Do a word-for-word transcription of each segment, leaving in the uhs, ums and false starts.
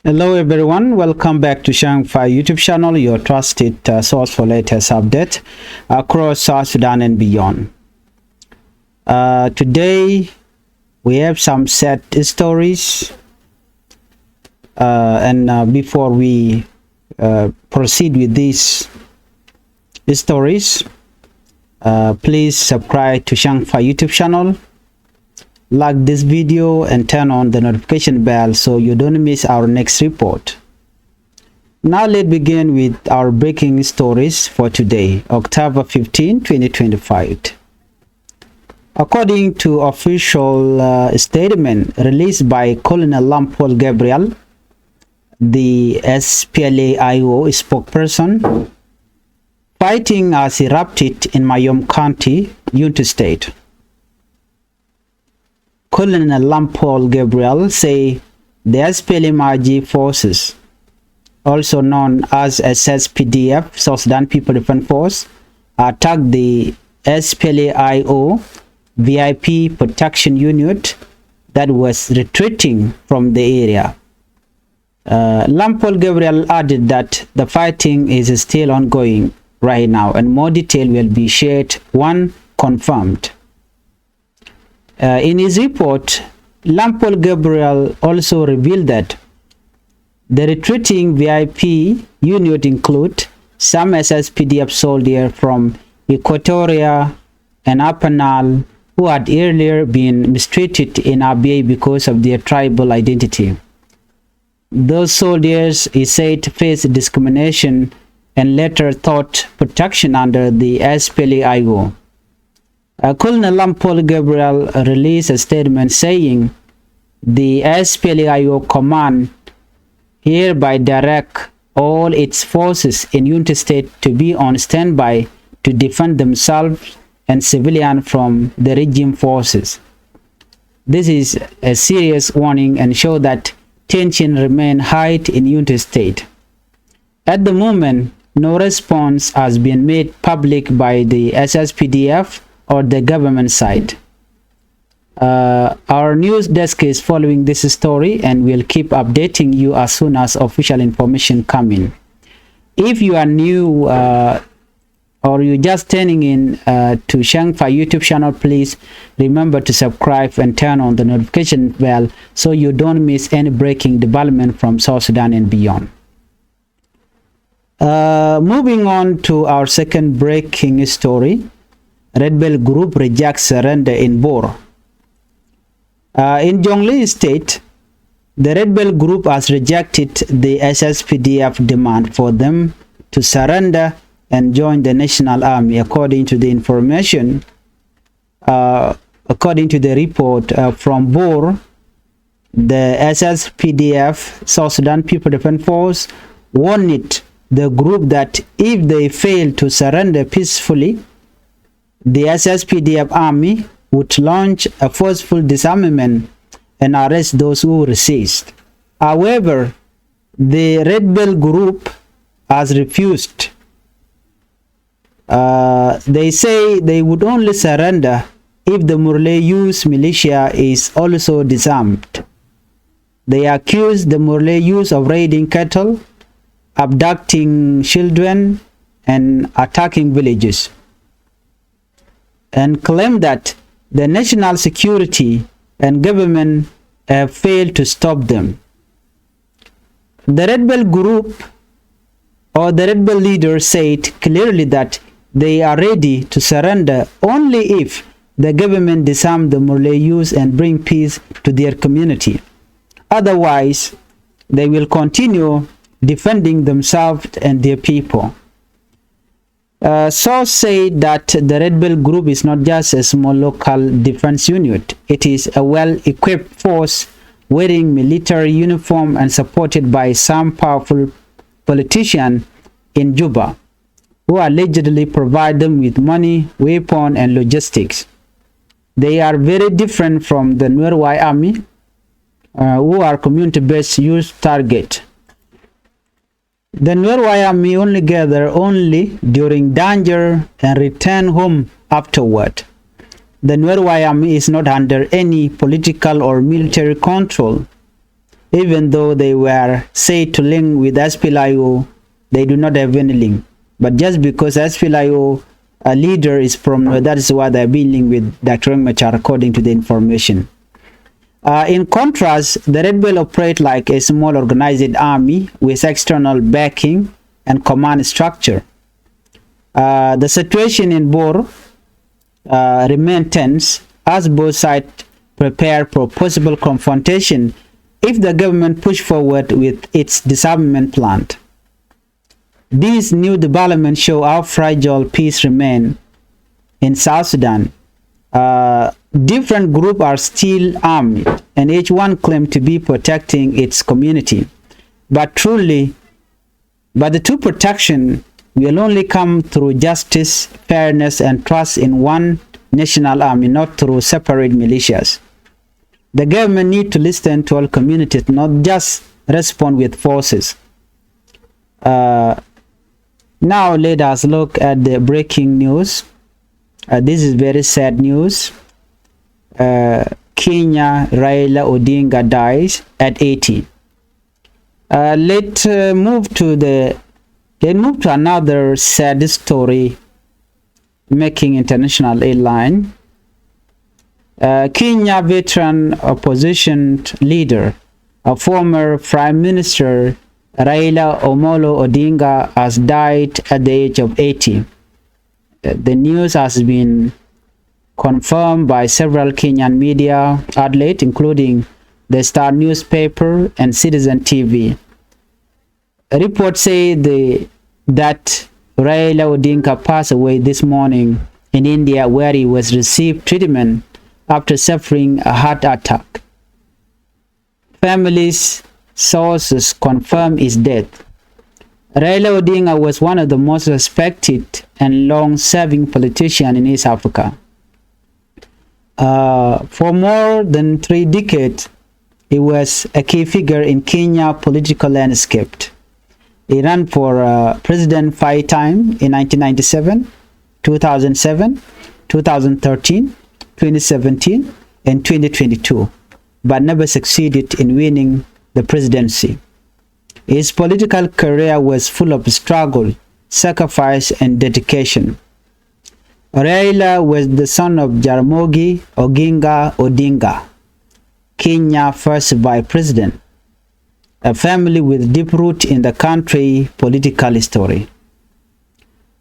Hello everyone, welcome back to Shangfa YouTube channel, your trusted uh, source for latest update across South Sudan and beyond. Uh, today we have some sad stories, uh, and uh, before we uh, proceed with these stories, uh, please subscribe to Shangfa YouTube channel, like this video and turn on the notification bell so you don't miss our next report. Now let's begin with our breaking stories for today, October fifteen, twenty twenty-five. According to official uh, statement released by Colonel Lampol Gabriel, the S P L A I O spokesperson, fighting has erupted in Mayom County, Unity State. Colonel Lampol Gabriel say the S P L M I G forces, also known as S S P D F, South Sudan People Defense Force, attacked the S P L A I O V I P protection unit that was retreating from the area. Uh, Lampol Gabriel added that the fighting is still ongoing right now and more detail will be shared when confirmed. Uh, in his report, Lampol Gabriel also revealed that the retreating V I P unit include some S S P D F soldiers from Equatoria and Upper Nile who had earlier been mistreated in Abyei because of their tribal identity. Those soldiers, he said, faced discrimination and later sought protection under the S P L A I O. Uh, Colonel Lampol Gabriel released a statement saying the S P L A I O command hereby direct all its forces in Unity State to be on standby to defend themselves and civilians from the regime forces. This is a serious warning and show that tension remain high in Unity State. At the moment, no response has been made public by the S S P D F or the government side. Uh, our news desk is following this story and will keep updating you as soon as official information come in. If you are new, uh, or you just turning in uh, to Shangfa YouTube channel, please remember to subscribe and turn on the notification bell so you don't miss any breaking development from South Sudan and beyond. Uh, moving on to our second breaking story, Red Belt Group rejects surrender in Bor. Uh, in Jonglei State, the Red Belt Group has rejected the S S P D F demand for them to surrender and join the National Army, according to the information, uh, according to the report uh, from Bor. The S S P D F, South Sudan People Defense Force, warned the group that if they fail to surrender peacefully, the S S P D F army would launch a forceful disarmament and arrest those who resist. However, the Red Belt group has refused. Uh, they say they would only surrender if the Murle Youth militia is also disarmed. They accuse the Murle Youth of raiding cattle, abducting children, and attacking villages, and claim that the national security and government have failed to stop them. The Red Belt group or the Red Belt leader said clearly that they are ready to surrender only if the government disarm the Murle Youth and bring peace to their community. Otherwise, they will continue defending themselves and their people. Uh, sources say that the Red Belt group is not just a small local defense unit. It is a well-equipped force wearing military uniform and supported by some powerful politicians in Juba, who allegedly provide them with money, weapon, and logistics. They are very different from the Nuer White Army, uh, who are community-based youth target. The Nuer White Army only gather only during danger and return home afterward. The Nuer White Army is not under any political or military control. Even though they were said to link with S P L A I O, they do not have any link. But just because S P L A I O, a leader is from Nuer, that is why they are being linked with Doctor Riek Machar, according to the information. Uh, in contrast, the Red Belt operate like a small organized army with external backing and command structure. Uh, the situation in Bor uh, remain tense as both sides prepare for possible confrontation if the government push forward with its disarmament plan. These new developments show how fragile peace remain in South Sudan. Uh, different groups are still armed, and each one claim to be protecting its community. But truly, but the true protection will only come through justice, fairness, and trust in one national army, not through separate militias. The government need to listen to all communities, not just respond with forces. Uh, now let us look at the breaking news. Uh, this is very sad news. Uh, Kenya, Raila Odinga dies at eighty. Uh, let uh, move to the let move to another sad story making international headline. Uh, Kenya veteran opposition leader, a former Prime Minister Raila Omolo Odinga, has died at the age of eighty. Uh, the news has been confirmed by several Kenyan media outlets, including the Star newspaper and Citizen T V. Reports say the, that Raila Odinga passed away this morning in India, where he was received treatment after suffering a heart attack. Family's sources confirm his death. Raila Odinga was one of the most respected and long-serving politicians in East Africa. Uh, for more than three decades, he was a key figure in Kenya political landscape. He ran for uh, president five times in nineteen ninety-seven, two thousand seven, two thousand thirteen, twenty seventeen, and twenty twenty-two, but never succeeded in winning the presidency. His political career was full of struggle, sacrifice, and dedication. Raila was the son of Jaramogi Oginga Odinga, Kenya first vice president, a family with deep root in the country political history.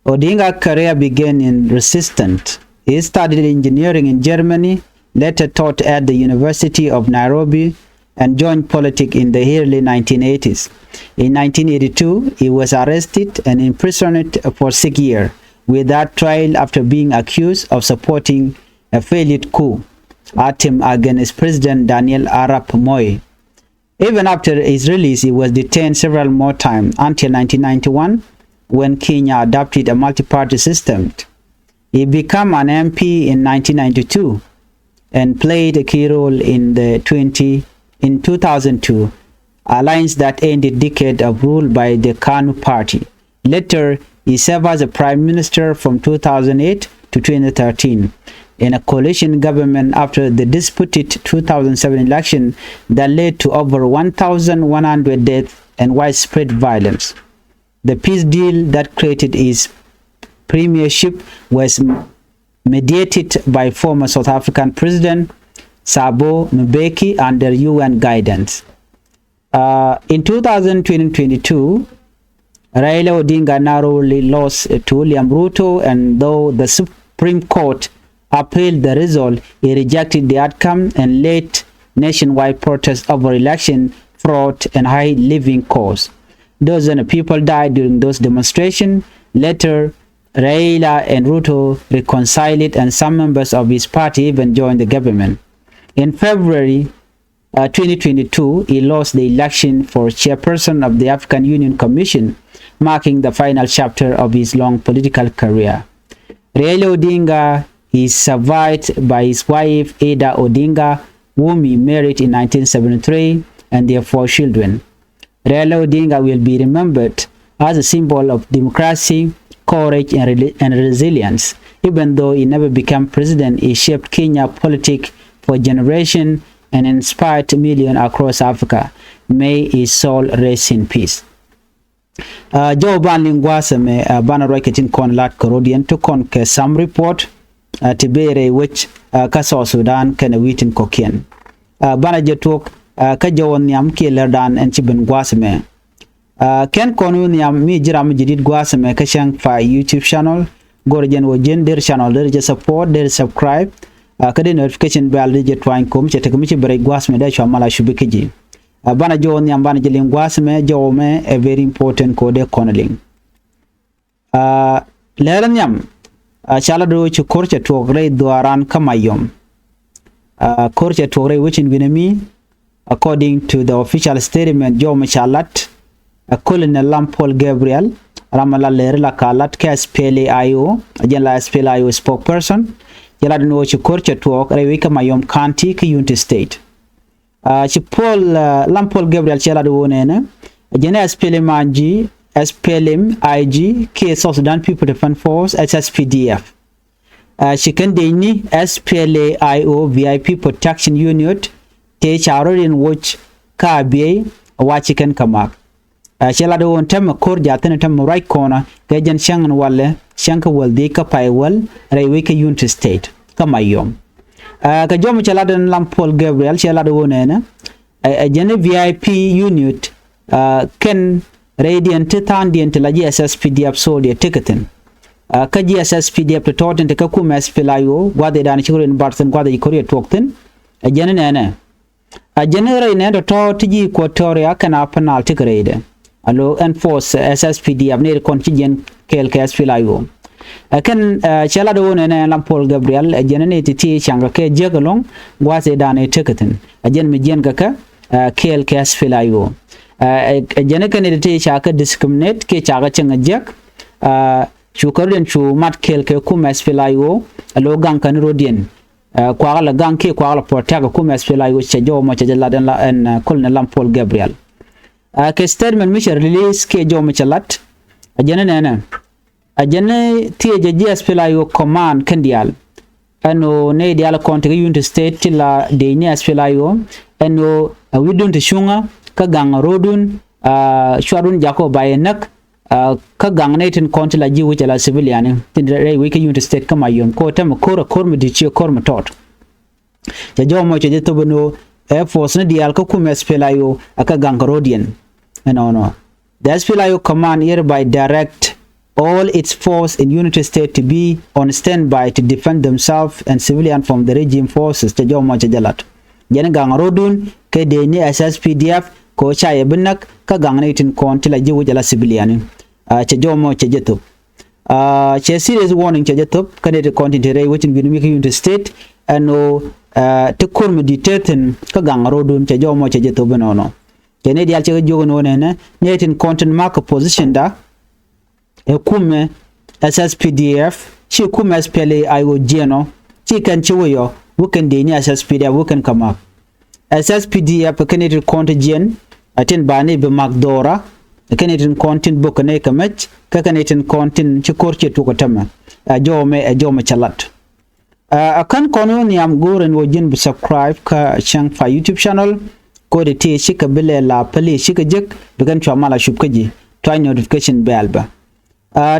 Odinga's career began in resistance. He studied engineering in Germany, later taught at the University of Nairobi, and joined politics in the early nineteen eighties. In nineteen eighty-two, he was arrested and imprisoned for six years without trial after being accused of supporting a failed coup attempt against President Daniel Arap Moi. Even after his release, he was detained several more times until nineteen ninety-one, when Kenya adopted a multi-party system. He became an M P in nineteen ninety-two and played a key role in the twenty, in two thousand two alliance that ended decade of rule by the KANU party. Later, he served as a prime minister from two thousand eight to twenty thirteen in a coalition government after the disputed two thousand seven election that led to over one thousand one hundred deaths and widespread violence. The peace deal that created his premiership was mediated by former South African President Thabo Mbeki under U N guidance. Uh, in two thousand twenty-two, Raila Odinga narrowly lost to William Ruto, and though the Supreme Court appealed the result, he rejected the outcome and led nationwide protests over election fraud and high living costs. Dozens of people died during those demonstrations. Later, Raila and Ruto reconciled, and some members of his party even joined the government. In February, uh, twenty twenty-two, he lost the election for chairperson of the African Union Commission, marking the final chapter of his long political career. Raila Odinga is survived by his wife Ada Odinga, whom he married in nineteen seventy-three, and their four children. Raila Odinga will be remembered as a symbol of democracy, courage, and, re- and resilience. Even though he never became president, he shaped Kenya politics for generation and inspired millions across Africa. May his soul rest in peace. Jɔw banɛ liŋ gua̱a̱th ɛmɛ, banɛ ruac kɛ tin kɔn lat kɛ rɔ̱diɛn ti kɔn kɛ some report ti bëë rɛy wec kä South Sudan kɛnɛ wi̱i̱ tin kɔ̱kiɛn. Banɛ jɛ tuɔk kä jɔw nhiam kiɛ lärdan ɛn ci ben gua̱a̱th ɛmɛ. Kɛn kɔn wi̱i̱ nhiam mi ji̱ ram mi jadid gua̱a̱th ɛmɛ kä Cäŋ Pay YouTube channel. Go̱rɛ jɛn wä ji̱n der channel der jɛ support der subscribe. Kä dee notification bell dee jɛ tuany kom cɛ tekɛ mi ci ben rɛy gua̱a̱th ɛmɛ dee cua mal a cubi kä ji̱. Banɛ jɔw nhiam banɛ jɛ liŋ gua̱a̱th ɛmɛ, jɔw ɛmɛ ɛ very important kɛ wä dee kɔn liŋ. Lɛr nhiam ca lat wä ci ko̱r cɛ tuɔɔk rɛy dhuaaran kä Mayom. Ko̱r cɛ tuɔɔk rɛy wecin wi̱nɛ mi, according to the official statement jɔw mi ca lat ɛ Colonel Lam Paul Gabriel, ram mi la lɛri la ka lat kɛ S P L A I O, jɛn la S P L A I O spokesperson. Cɛ lat ni wä ci ko̱r cɛ tuɔɔk rɛy wec kä Mayom County kä Unity State. Ci Paul, Lam Paul Gabriel cɛ lat wä nɛnɛ, jɛn S P L M I G, S P L M I G kiɛ South Sudan People Defense Force, S S P D F. Ci kɛn dee ni S P L A I O V I P Protection Unit tëë ca rɔ̱diɛn woc kä Abyei, wa ci kɛn kɛ mak. Cɛ lat ɣöö tämɛ ko̱r ja̱thi̱n tämɛ ruac kɔnä kɛ jɛn cäŋ in walɛ cäŋ kä wäl dhiec kä pay wäl rɛy wec kä Unity State kä Mayom. Kɛ jɔw mi cɛ lat in Lam Paul Gabriel cɛ lat ɣöö nɛnɛ, ɛ jɛn V I P unit kɛn rɛydiɛn ti tha̱a̱ŋdiɛn ti la ji̱ S S P D F soldier tekɛ thi̱n. Kä ji̱ S S P D F ti tɔ̱ tin ti kä kumɛ S P L A I O gua̱dhidan ci ko̱r in bar thi̱n gua̱dhi ci ko̱r yɛ tuɔk thi̱n. Ɛ jɛn nɛnɛ, a jɛn rɛy nɛn tɔ̱tɔ̱ ti ji̱ Equatoria kɛn a panal ti kɛ rɛydɛ. A lo ɛn force S S P D F ni ri kɔn ci jiɛn kɛɛl kɛ S P L A I O. Ɛ kɛn cɛ lat ɣöö nɛnɛ Lam Paul Gabriel ɛ jɛn ni ti ti caŋ kɛ kɛ jiäk ɛlɔ̱ŋ gua̱a̱th ɛ da̱a̱n ɛ tekɛ thi̱n. Ɛ jɛn mi jiɛn kɛ kɛ kɛɛl kɛ S P L A I O. Ɛ jɛn kɛn ni ti ti ca kɛ discriminate kɛ ca kɛ cäŋ ɛ jiäk. Cu kɛ rɔ̱diɛn cu mat kɛɛl kɛ kumɛ S P L A I O ɛ lo gaŋ kɛn rɔ̱diɛn. Kuakä lɛ gaŋ kiɛ kuakä lɛ protect ɛ kumɛ S P L A I O cɛ jɔw mɔ cɛ jɛ lat ɛn la ɛn Colonel Lam Paul Gabriel. Kɛ statement mi cɛ release kiɛ jɔw mɔ cɛ lat. A jɛn nɛnɛ, a jɛn thiecɛ ji̱ S P L A I O command kɛn diaal. Ɛn ɣöö nɛy diaal kɔn ti kä Unity State ti la dee ni S P L A I O. Ɛn ɣöö a wi̱cdun ti cuŋä kä gaŋ ro̱dun. Cuarun jakɔ ba yɛ näk. Kä gaŋ nɛy tin kɔn ti la ji̱ wi̱c ala civilian tin rɛy wec kä Unity State kä Mayom kɛ ɣöö tämɛ ko̱r a ko̱r mi di̱t ciɛ ko̱r mi tɔt. Cɛ jɔw mɔ cɛ jɛ thop ɛn ɣöö ɛ force ni diaal kä kumɛ S P L A I O a kä gaŋ kɛ ro̱diɛn. Ɛnɔnɔ, the S P L A I O command hereby direct all its force in Unity State to be on standby to defend themselves and civilian from the regime forces. Cɛ jɔw mɔ cɛ jɛ lat. Jɛn gaŋ ro̱dun kɛ dee ni S S P D F kɛ ɣöö ca yɛ bi näk kä gaŋ ni tin kɔn ti la ji̱ wi̱c ala civilian. Cɛ jɔw mɔ cɛ jɛ thop. Cɛ serious warning cɛ jɛ thop kä ni ti kɔn tin te rɛy wecin wi̱n mi kä Unity State. Ɛn ɣöö ti ko̱r mi di̱t te thi̱n kä gaŋ ro̱dun cɛ jɔw mɔ cɛ jɛ thop ɛnɔnɔ. Cɛ ni diaal cɛ kɛ jiök ɛn ɣöö nɛnɛ ni tin kɔn tin mak kɛ position da. Ɛ kumɛ S S P D F ci kumɛ S P L A I O jiɛn ɔ ci kɛn ci wec ɔ wä kɛn dee ni S S P D F wä kɛn kɛ mak. S S P D F kɛn i̱ ti kɔn ti jiɛn. Ɛ tin ba ni bi mak dhora. Kɛn i̱ tin kɔn tin bok kɛ ni kɛ mɛc kä kɛn i̱ tin kɔn tin ci ko̱r ci tuk ɛ tämɛ. Ɛ jɔw mɛ ɛ jɔw mɛ cɛ lat. Ɛ kän kɔn wä nhiam go̱o̱r ɛn wä ji̱n bi subscribe kä Cäŋ Pay YouTube channel. Ko̱ri ti cikɛ bi lɛ la päli cikɛ jek bi kɛn cua mal a cup kä ji̱ tuany notification bell bä.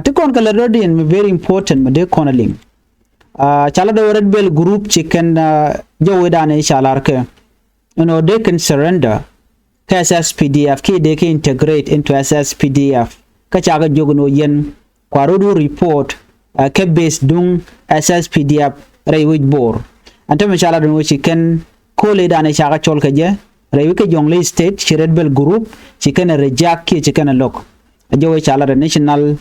Ti kɔn kɛ lɛ rɔ̱diɛn mi very important mi dee kɔn a liŋ. Ca la dee wä Red Belt group ci kɛn jɔw wi̱dan i̱ ca lar kɛ ɛn ɣöö dee kɛn surrender kä S S P D F kiɛ dee kɛ integrate into S S P D F. Kä ca kɛ jiök ɛn ɣöö yɛn kua rot wä report ɛ kɛ base duŋ S S P D F rɛy wec Bor. Ɛn tämɛ ca lat ɛn ɣöö ci kɛn ko̱lidan i̱ ca kɛ cɔl kɛ jɛ rɛy wec kä Jonglei State ci Red Belt group ci kɛn ɛ reject kiɛ ci kɛn ɛ lo̱k. Ɛ jɔw i̱ ca lat ɛ National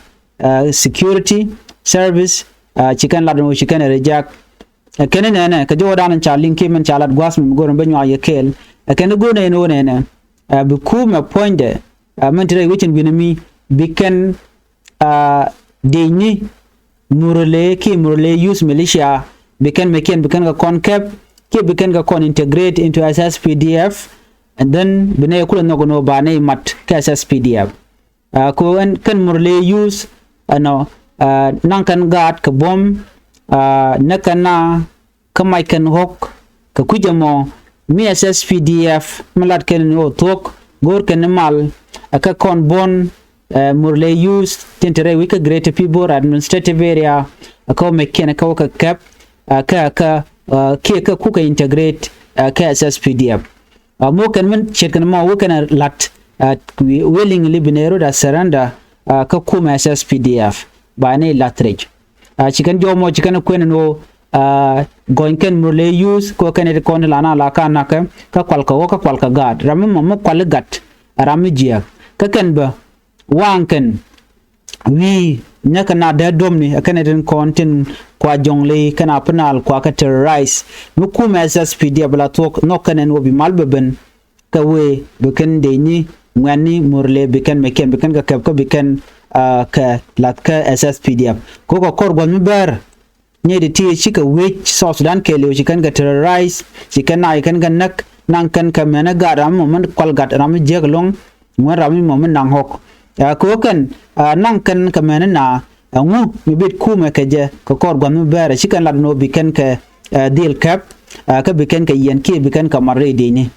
Security Service ci kɛn lat ɛn ɣöö ci kɛn ɛ reject. Ɛ kɛn nɛnɛ kɛ jɔwdan ca liŋ kiɛ min ca lat gua̱a̱th mi go̱r mi bä nyuak yɛ kɛɛl. Ɛ kɛn go̱r nɛn ɣöö nɛnɛ ɛ bi kumɛ puɔ̱nydɛ ɛ min ti rɛy wecin wi̱n mi bi kɛn ɛ dec ni Murle kiɛ Murle Youth Militia bi kɛn mɛ kiɛn bi kɛn kɛ kɔn kɛp kiɛ bi kɛn kɛ kɔn integrate into S S P D F. And then bi nɛy kulɛ nhɔk ni wä ba nɛy mat kä S S P D F. Ɛ ko ɛn kɛn Murle Youth ɛnɔ ɛ naŋ kɛn gaat kɛ buɔ̱m ɛ näk kɛn na kä mac kɛn ɣɔ̱k kɛ kui̱c ɛmɔ mi S S P D F mi lat kɛn ni ɣöö thuɔ̱k go̱o̱r kɛn ni mal ɛ kä kɔn buɔ̱n ɛ Murle Youth tin te rɛy wec kä Greater Pibor Administrative Area ɛ kä wä mec kiɛn ɛ kä wä kɛ kɛp ɛ kä kä ɛ kiɛ kä kukɛ integrate ɛ kä S S P D F. Ɛ muk kɛn min ce̱tkɛ ni mɔ wä kɛn ɛ la̱t ɛ willing li bi nɛ rot ɛ surrender ɛ kä kumɛ S S P D F ba ni la̱t rɛc. Ɛ ci kɛn jɔw mɔ ci kɛn kuɛn ni wä ɛ gɔny kɛn Murle Youth kɛ wä kɛn it kɔn ti la na la ka nakä kä kual kɛ wä kä kual kɛ gaat ram mi mɔ mi kual i̱ gat ɛ ram mi jiääk kä kɛn bä waŋ kɛn wi̱i̱ nyäkɛ na dee duɔ̱mni ɛ kɛn it in kɔn tin kua jɔŋ ley kɛn a pinal kua kɛ terrorize mi kumɛ S S P D F la thuɔ̱k nhɔk kɛn ɛn wä bi mal bɛ ben. Kä wëë bi kɛn dee ni ŋuɛ̈tni Murle bi kɛn mɛ kiɛn bi kɛn kɛ kɛp kä bi kɛn ɛ kɛ la̱th kä S S P D F. Kɛ wä kɛ kɔr gua̱th mi bɛr nyɛy ti ti cikɛ wec South Sudan kɛɛliw ci kɛn kɛ terrorize ci kɛn na ci kɛn kɛ näk naŋ kɛn kɛ mɛn ɛ gat ram mɔ mɛn kual gat ram mi jiäk ɛlɔ̱ŋ ŋuɛ̈t ram mi mɔ mi naŋ ɣɔk. Ɛ kɛ wä kɛn ɛ naŋ kɛn kɛ mɛn ɛ na ɛŋu mi bit kumɛ kɛ jɛ kɛ kɔr gua̱th mi bɛr ɛ ci kɛn lat ni wä bi kɛn kɛ ɛ dhil kɛp ɛ kä bi kɛn kɛ yiɛn kiɛ bi kɛn kɛ mat rɛy dee ni.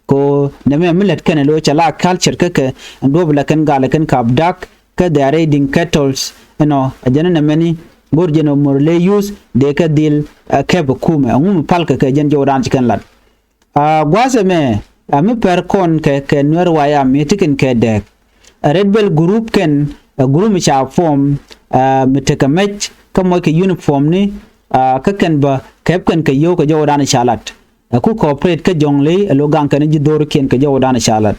Ko nɛmɛ mi lät kɛn ɛ lo̱ cɛ la culture kä kɛ ɛn duɔ̱p lɛ kɛn gal ɛ kɛn kɛ abduct kä they are raiding cattles ɛnɔ ɛ jɛn ɛ nɛmɛni go̱r jɛn ɛ Murle Youth dee kɛ dhil ɛ kɛp ɛ kumɛ ɛŋu mi pal kɛ kɛ jɛn jɔwdan ci kɛn lat. Ɛ gua̱a̱th ɛmɛ ɛ mi pɛr kɔn kɛ kɛ Nuɛr White Army ti kɛn kɛ dɛɛk. Ɛ Red Belt group kɛn ɛ group mi ca form ɛ mi tekɛ mɛc kä mɔc kɛ uniform ni ɛ kä kɛn bä kɛp kɛn kɛ yio̱w kɛ jɔwdan ca lat. Ɛ ku cooperate kä jɔ̱ŋ ley ɛ lo̱ gaŋ kɛn ji̱ dho̱r kiɛn kɛ jɔwdan ca lat.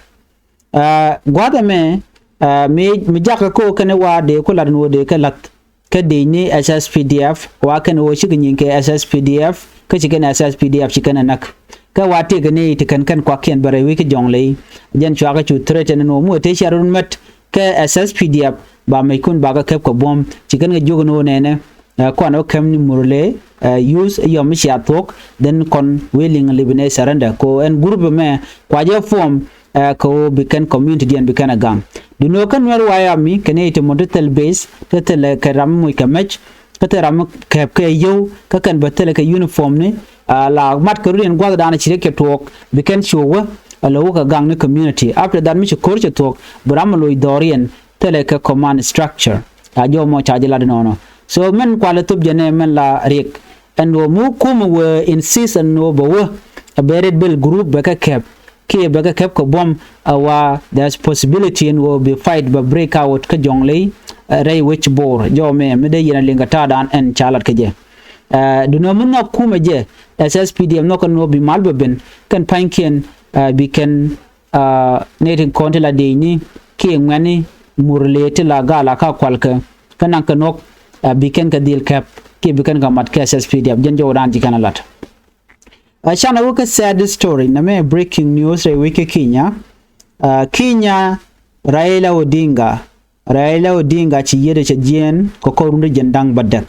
Ɛ gua̱a̱th ɛmɛ ɛ mi mi jakä ko̱o̱k kɛn i̱ wa dee ku lat in wä dee kɛ la̱th kä dec ni S S P D F wa kɛn wä cikɛ nyiŋ kɛ S S P D F kä ci kɛn S S P D F ci kɛn ɛ näk. Kä wa tëëk ni ti kɛn kɛn kuakiɛn bɛ rɛy wi̱c kä jɔ̱ŋ ley jɛn cuakɛ cu threaten in wä mi wä tëë cia rot mät kä S S P D F ba mɛckun bakɛ kɛp kɛ buɔ̱m ci kɛn kɛ jiök in wä nɛnɛ. Ɛ kuan ɔ kɛm ni Murle ɛ youth ɛ yɔm mi cia thuɔ̱k then kɔn willing li bi nɛ surrender ko ɛn group ɛmɛ kua jɛ form ɛ kɛ ɣöö bi kɛn community diɛn bi kɛn ɛ gaŋ. Duundɛ ɣöö kä Nuɛr White Army kɛn i̱ ti mɔ ti thil base ti thil kɛ ram mi muc kɛ mɛc kä thil ram mi kɛp kɛ yio̱w kä kɛn bä thil kɛ uniform ni. Ɛ la mat kɛ rut in gua̱thdan ci riɛk cɛ tuɔɔk bi kɛn ci wä ɛ lɛ wä kɛ gaŋ ni community after that mi ci ko̱r cɛ thuɔ̱k bi ram mi loc dhɔriɛn thilɛ kɛ command structure. A jɔw mɔ ca jɛ lat inɔnɔ. So mɛn kualɛ thop jɛ nɛ mɛn la riɛk ɛn wä mi kumɛ wä insist ɛn wä bɛ wä a bɛ Red Belt group bɛ kɛ kɛp kiɛ bɛ kɛ kɛp kɛ buɔ̱m. A wa there's possibility ɛn wä bi fight bɛ break out kä jɔŋ ley rɛy wec Bor jɔw mɛ mi dee yɛn a liŋ kɛ ta̱a̱dan ɛn ca lat kɛ jɛ. Duundɛ mi nhɔk kumɛ jɛ S S P D F nhɔk ɛn wä bi mal bɛ ben kɛn pa̱nykiɛn bi kɛn nɛy tin kɔn ti la dieyni kiɛ ŋuɛ̈tni Murle ti la gal a ka kualkɛ kä naŋ kɛ nuɔ̱k. Bi kɛn kɛ dhil kɛp kiɛ bi kɛn kɛ mat kɛ S S P D F jɛn jɔwdan ci kɛn a lat. Ɛ canɛ wä kä sad story nɛmɛ breaking news rɛy wec kä Kenya. Kenya, Raila Odinga, Raila Odinga ci yiëëdɛ cɛ jiɛɛn kɛ kɔr rundä jɛn da̱ŋ bädäk.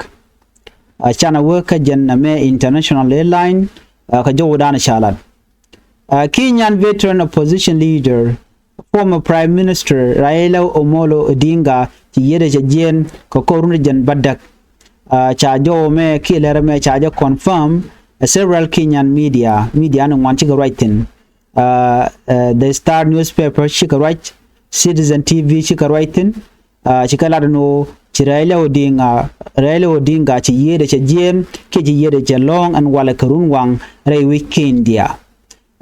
Ɛ canɛ wä kä jɛn nɛmɛ international airline kɛ jɔwdan ca lat. Ɛ Kenyan veteran opposition leader, former Prime Minister Raila Omolo Odinga ci yiëëdɛ cɛ jiɛɛn kɛ kɔr rundä jɛn bädäk. Ɛ ca jɔw mɛ kiɛ lɛrɛ mɛ ca jɛ confirm ɛ several Kenyan media, media ni ŋuan cikɛ ruac thi̱n. Ɛ The Star newspaper cikɛ ruac, Citizen T V cikɛ ruac thi̱n. Cikɛ lat ni ɣöö ci Raila Odinga, Raila Odinga ci yiëëdɛ cɛ jiɛɛn kiɛ ci yiëëdɛ cɛ lɔ̱ɔ̱ŋ ɛn walɛ kɛ run waŋ rɛy wec kä India.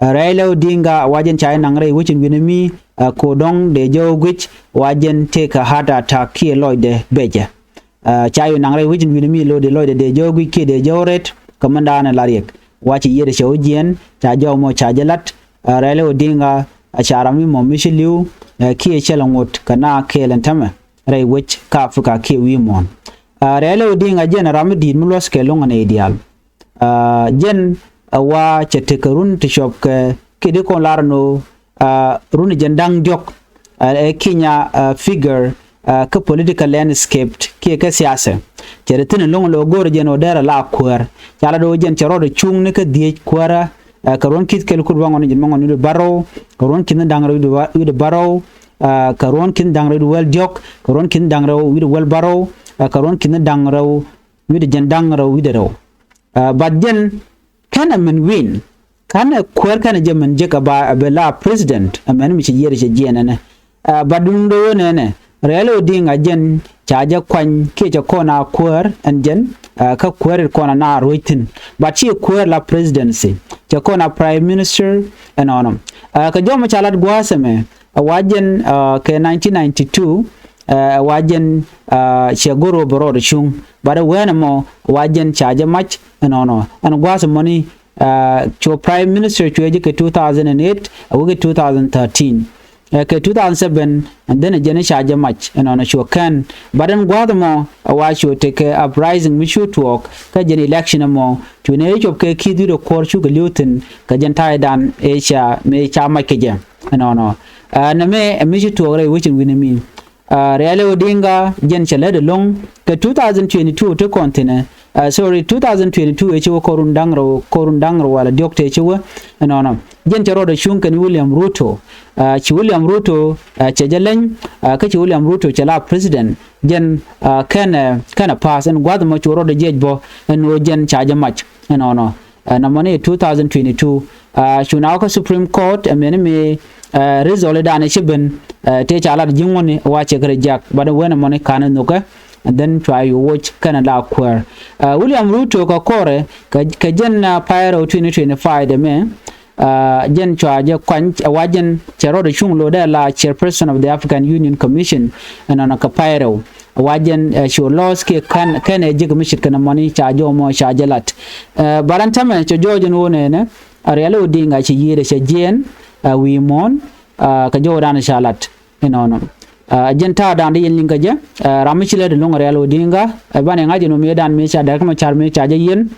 Raila Odinga a wa jɛn ca jɛ naŋ rɛy wec in wi̱nɛ mi ɛ ko̱dɔ̱ŋ dee jɔw guic wa jɛn tëëkɛ heart attack kiɛ lɔcdɛ becɛ. Ca yɛ naŋ rɛy wec in wi̱nɛ mi lo̱o̱dɛ lɔcdɛ dee jɔw guic kiɛ dee jɔw rɛt kɛ mɛndanɛ la riɛk. Wa ci yiëëdɛ cɛ wä jiɛɛn ca jɔw mɔ ca jɛ lat. Raila Odinga a ca ram mi mɔ mi ci li̱w kiɛ cɛ lɛ ŋot kɛ na kɛɛl ɛn tämɛ rɛy wec kä Africa kiɛ wi̱i̱ muɔ̱ɔ̱n. Raila Odinga jɛn ram mi di̱i̱t mi luɔ̱skɛ lo̱ŋ ɛn ɛ diaal. Jɛn ɛ wa cɛ tekɛ run ti cuɔp kɛ kiɛ di kɔn lar ɛn ɣöö run jɛn da̱ŋ diɔ̱k ɛ Kenya figure kä political landscape kiɛ kä siasa. Cɛ ri thi̱n ɛlɔ̱ŋ lɛ ɣöö go̱o̱rɛ jɛn ɣöö derɛ la kuäär ca lat ɣöö jɛn cɛ rɔɔdɛ cuŋni kä dhieec kuäärä. Kɛ ruɔ̱n ki̱th kɛl kut bäŋɔn ji̱n bäŋɔn wi̱cdɛ bärɔw, kɛ ruɔ̱n ki̱th ni da̱ŋ rɛw wi̱cdɛ bärɔw, kɛ ruɔ̱n ki̱th ni da̱ŋ rɛw wi̱cdɛ wäl diɔ̱k, kɛ ruɔ̱n ki̱th ni da̱ŋ rɛw wi̱cdɛ wäl bärɔw, kɛ ruɔ̱n ki̱th ni da̱ŋ rɛw wi̱cdɛ jɛn da̱ŋ rɛw wi̱cdɛ rɛw. But jɛn kɛnɛ min win Kɛn ɛ kuäär kɛn ɛ jɛ min jek ɛ ba ɛ bɛ la president ɛ mɛn mi cɛ yiëër cɛ jiɛn ɛnɛ. Ɛ, but duŋdɛ ɣöö nɛnɛ Raila Odinga jɛn ca jɛ kuany kiɛ cɛ kɔn a kuäär ɛn jɛn, ɛ, kä kuäär it kɔn a na ruec thi̱n. But ci kuäär la presidency, cɛ kɔn a prime minister ɛnɔnɔ. Ɛ, kɛ jɔmɔ ca lat gua̱a̱th ɛmɛ, ɛ wa jɛn, ɛ, kɛ nineteen ninety-two, ɛ wa jɛn, ɛ, cɛ go̱r ɣöö bɛ rɔɔdɛ cuŋ. But ɛ wɛn ɛmɔ wa jɛn ca jɛ mac ɛnɔnɔ. Ɛn gua̱a̱th ɛmɔni, ɛ, cu prime minister cuɛ ji̱ kɛ two thousand and eight ɛ wä kɛ two thousand thirteen. Ɛ, kɛ two thousand seven, and then ɛ jɛn ca jɛ mac ɛnɔnɔ cu kɛn. But ɛn gua̱a̱th ɛmɔ ɛ wa cu tekɛ uprising mi cu tuɔɔk kä jɛn election ɛmɔ cu nɛ cuɔp kɛ ki̱th wi̱cdɛ kuɔr cukɛ li̱w thi̱n kɛ jɛn ta̱ydan ëë ca mëë ca mac kɛ jɛ ɛnɔnɔ. Ɛ, nɛmɛ ɛ mi ci tuɔɔk rɛy wecin wi̱nɛ mi. Ɛ, Raila Odinga jɛn cɛ lät ɛlɔ̱ŋ kɛ two thousand twenty-two ti kɔn thi̱nɛ. Ɛ, sorry, two thousand twenty-two ëë ci wä kɔr run da̱ŋ rɛw, kɔr run da̱ŋ rɛw walɛ diɔ̱k tëë ci wä ɛnɔnɔ. Jɛn cɛ rɔɔdɛ cuŋ kɛn William Ruto. Ɛ, ci William Ruto, ɛ, cɛ jɛ leny, ɛ, kä ci William Ruto cɛ la president. Jɛn, ɛ, kɛnɛ, kɛnɛ pass ɛn gua̱th ɛmɔ cu rɔɔdɛ jiɛc bɔ ɛn ɣöö jɛn ca jɛ mac ɛnɔnɔ. Ɛ, nɔmɔni two thousand twenty-two, ɛ, cu na wä kä Supreme Court ɛ mɛni mi, ɛ, result dan ɛ ci ben, ɛ, tëë ca lat ji̱ ŋuɔ̱ni wa cɛ kɛ rɛ jak, but wen ɛmɔni ka̱n ɛ nhukɛ. And then cua yo̱ woc kɛnɛ la kuäär. Ɛ, William Ruto kɛ kɔrɛ kɛ, kɛ jɛn, ɛ, pay rɛw twenty twenty-five dɛ mɛ, ɛ, jɛn cua jɛ kuany ɛ wa jɛn cɛ rɔɔdɛ cuŋ lo̱dɛ la chairperson of the African Union Commission ɛnɔnɔ kɛ pay rɛw. Wa jɛn, ɛ, cu lɔs kiɛ kɛn, kɛn ɛ jek mi ce̱tkɛ nɔmɔni ca jɔw mɔ ca jɛ lat. Ɛ, but ɛn täämɛ cɛ jɔɔc ɛn ɣöö nɛnɛ, ɛ, Raila Odinga cɛ yiëëdɛ cɛ jiɛɛn, ɛ, wi̱i̱ muɔ̱ɔ̱n, ɛ, kɛ jɔwdan ca lat ɛnɔnɔ. Ɛ, jɛn ta̱a̱dan dee yɛn liŋ kɛ jɛ, ɛ, ram mi ci lät ɛlɔ̱ŋ Raila Odinga, ɛ, banɛ ŋa̱c ɛn ɣöö mëëdan mëë ca Dr. Machar mëë ca jɛ yiɛn.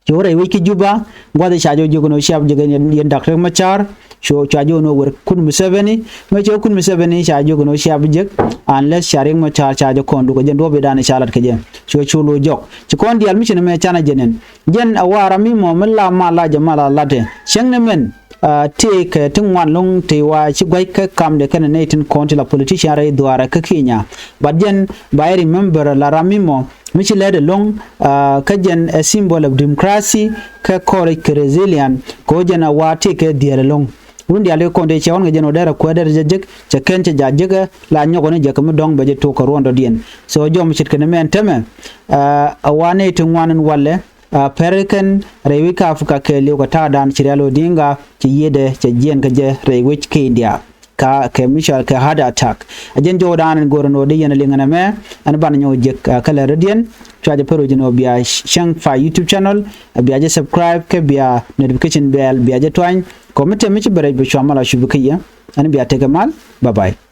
Cu rɛy wec kä Juba, gua̱th ca jɛ jiök ɛn ɣöö cia bi jek ɛn yɛn, yɛn Dr. Machar. Cu, cua jiök ɛn ɣöö wër Kun Museveni, mëë cɛ Kun Museveni ca jiök ɛn ɣöö cia bi jek, unless ca Riek Machar ca jɛ kɔn duk kɛ jɛn duɔ̱ɔ̱p i̱ dan ca lat kɛ jɛ. Cu, cu lo̱c jɔk. Ci kɔn diaal mi ci ni mɛ canɛ jɛ nɛn. Jɛn ɛ wa ram mi mɔ mi la mal la jɛ mal a latɛ. Cäŋ ni mɛn, ɛ, tëëkɛ ti ŋuan lo̱ŋ tëë wa ci gua̱c kä kamdɛ kɛnɛ nɛy tin kɔn ti la politician rɛy dhuaarɛ kä Kenya. But jɛn ba yɛ remember la ram mi mɔ mi ci lɛt ɛlɔ̱ŋ, ɛ, kä jɛn ɛ symbol of democracy kä courage kɛ resilient kɛ ɣöö jɛn ɛ wa tëëkɛ dhiɛl ɛlɔ̱ŋ. Run diaal i̱ kɔn tëë cɛ ɣɔn kɛ jɛn ɣöö derɛ kuɛ derɛ jɛ jek cɛ kɛn cɛ ja̱ jek ɛ la nyɔk ɣɔn i̱ jɛ kɛ mi dɔ̱ŋ bɛ jɛ tok kɛ ruɔ̱ndɔdiɛn. So jɔm ce̱tkɛ ni mɛn täämɛ, ɛ, ɛ wa nɛy ti ŋuan in walɛ, ɛ, pɛr kɛn rɛy wec kä Africa kɛɛliw kɛ ta̱a̱dan ci Raila Odinga ci yiëëdɛ cɛ jiɛɛn kɛ jɛ rɛy wec kä India. Ka kɛ mi cɔal kɛ heart attack. Ɛ jɛn jɔwdan ɛn go̱r ɛn ɣöö dee yɛn ɛ liŋ ɛn ɛmɛ, ɛn banɛ nyɔk jek, ɛ, kä lɛr rɔ̱diɛn. Cua jɛ pär wec ɛn ɣöö bia cäŋ pa YouTube channel, ɛ, bia jɛ subscribe kɛ bia notification bell bia jɛ tuany. Kɔ mi tëë mi ci bɛ rɛc bɛ cua mal a cup kä yɛ. Ɛn bia tekɛ mal. Bye bye.